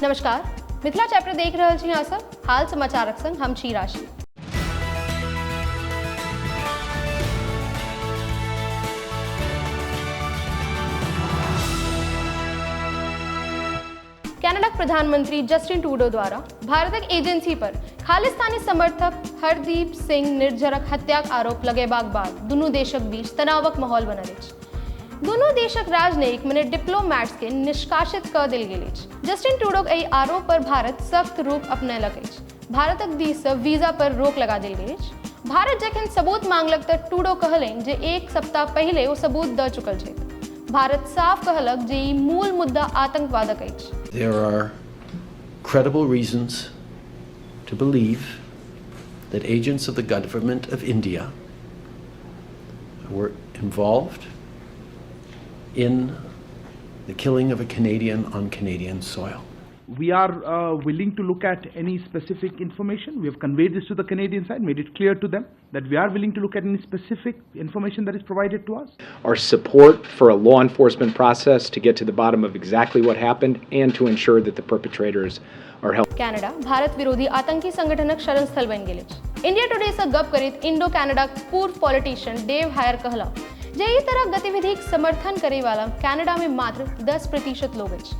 नमस्कार, मिथिला चैप्टर देख रहल छी अहाँ सब। हाल समाचारक संग हम छी राशि। कनाडाक प्रधानमंत्री जस्टिन ट्रूडो द्वारा भारतक एजेंसी पर खालिस्तानी समर्थक हरदीप सिंह निर्जरक हत्याक आरोप लगेबाक बाद दुनू देशक बीच तनावक माहौल बनल अछि। दुनू देशक राजनयिक मने डिप्लोमैट्स के निष्कासित कऽ देल गेल अछि। जस्टिन ट्रूडोक एहि आरोप पर भारत सख्त रुख अपनेलक अछि। भारतक दिस सँ वीजा पर रोक लगा देल गेल अछि। भारत जखन सबूत मांगलक तऽ ट्रूडो कहलनि जे एक सप्ताह पहिले ओ सबूत दऽ चुकल छथि। भारत साफ कहलक जे ई मूल मुद्दा आतंकवादक अछि। There are credible reasons to believe that agents of the government of India were involved in the killing of a Canadian on Canadian soil. We are willing to look at any specific information. We have conveyed this to the Canadian side, made it clear to them that we are willing to look at any specific information that is provided to us. Our support for a law enforcement process to get to the bottom of exactly what happened and to ensure that the perpetrators are held. Canada Bharat विरोधी आतंकी संगठनक शरण स्थल बनि गेल अछि। India today सँ गप करैत इंडो कनाडाक पूर्व पॉलिटिशियन डेव हायर कहला जे एहि तरह गतिविधिक समर्थन करय वाला कनाडा में मात्र 10% लोग अछि,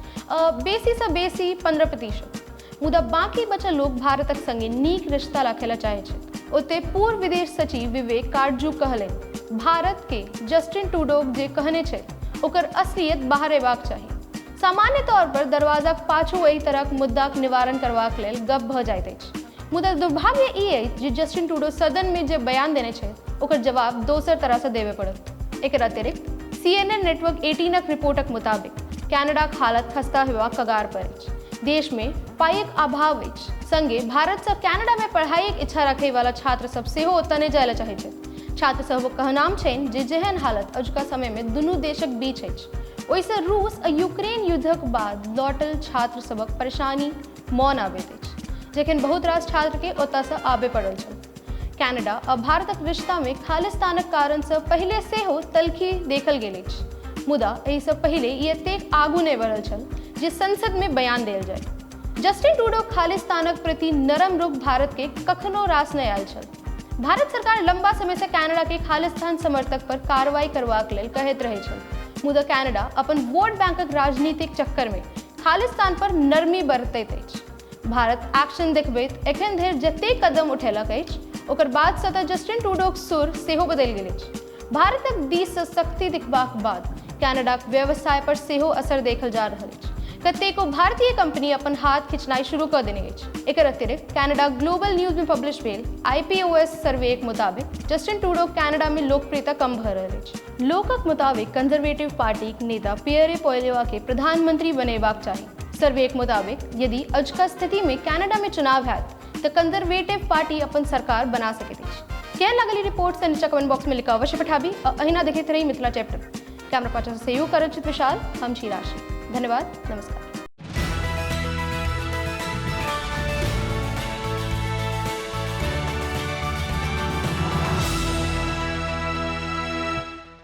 बेसी सँ बेसी 15%, मुदा बाकी बचल लोग भारतक संगे नीक रिश्ता राखय लए चाहैत छथि। ओतय पूर्व विदेश सचिव विवेक काटजू कहलनि भारत के जस्टिन ट्रूडो जे कहने छथि ओकर असलियत बाहर अयबाक चाही। सामान्य तौर पर दरवाजाक पाछू एहि तरहक मुद्दाक निवारण करबाक लेल गप भऽ जाइत अछि, मुदा दुर्भाग्य ई अछि जे जस्टिन ट्रूडो सदन में जे बयान देने छथि ओकर जवाब दोसर तरह से देबय पड़त। एकर अतिरिक्त CNN network 18क रिपोर्टक मुताबिक कनाडाक हालत खस्ता हेबाक कगार पर अछि। देश में पाइक अभाव अछि, संगे भारत सँ कनाडा में पढ़ाइक इच्छा रखै वाला छात्र सब सेहो ओतय नहि जाय लए चाहैत छथि। छात्र सबक कहनाम छनि जे जेहन हालत अजुका समय में दुनू देशक बीच अछि ओहिसँ रूस आ यूक्रेन युद्धक बाद लौटल छात्र सबक परेशानी मौन आबैत अछि, जखन बहुत रास छात्र के ओतयसँ आबय पड़ल छल। कनाडा आ भारतक रिश्ता में खालिस्तानक कारण सँ पहिले सेहो तल्खी देखल गेल अछि, मुदा एहिसँ पहिले ई एतेक आगू नहि बढ़ल छल जे संसद में बयान देल जाय। जस्टिन ट्रूडो खालिस्तानक प्रति नरम रुख भारत के कखनो रास नहि आयल छल। भारत सरकार लंबा समय से कनाडा के खालिस्तान समर्थक पर कार्रवाई करबाक लेल कहैत रहै छल, मुदा कनाडा अपन वोट बैंकक राजनीतिक चक्कर में खालिस्तान पर नरमी बरतैत अछि। भारत एक्शन देखबैत एखन धरि जतेक कदम उठेलक अछि ओकर बाद सँ तऽ जस्टिन ट्रूडोक सुर सेहो बदलि गेल अछि। भारतक दिस सँ सख्ती दिखबाक बाद कनाडाक व्यवसाय पर सेहो असर देखल जा रहल अछि। कतेको भारतीय कंपनी अपन हाथ खिंचनाइ शुरू कऽ देने अछि। एकर अतिरिक्त कनाडा ग्लोबल न्यूज में पब्लिश भेल IPOS सर्वेक मुताबिक जस्टिन ट्रूडो कनाडा में लोकप्रियता कम भऽ रहल अछि। लोकक मुताबिक कंजर्वेटिव पार्टीक नेता पियरे पोइलिवा के प्रधानमंत्री बनेबाक चाही। सर्वेक मुताबिक यदि अजुका स्थिति में कनाडा में चुनाव हैत तऽ कंजर्वेटिव पार्टी अपन सरकार बना सकैत अछि। केहन लागल ई रिपोर्ट से नीचा कमेंट बॉक्स में लिख अवश्य पठाबी आ अहिना देखैत रही मिथिला चैप्टर। कैमरा पाछा से सहयोग करैत छथि विशाल, हम छी राशि। धन्यवाद, नमस्कार।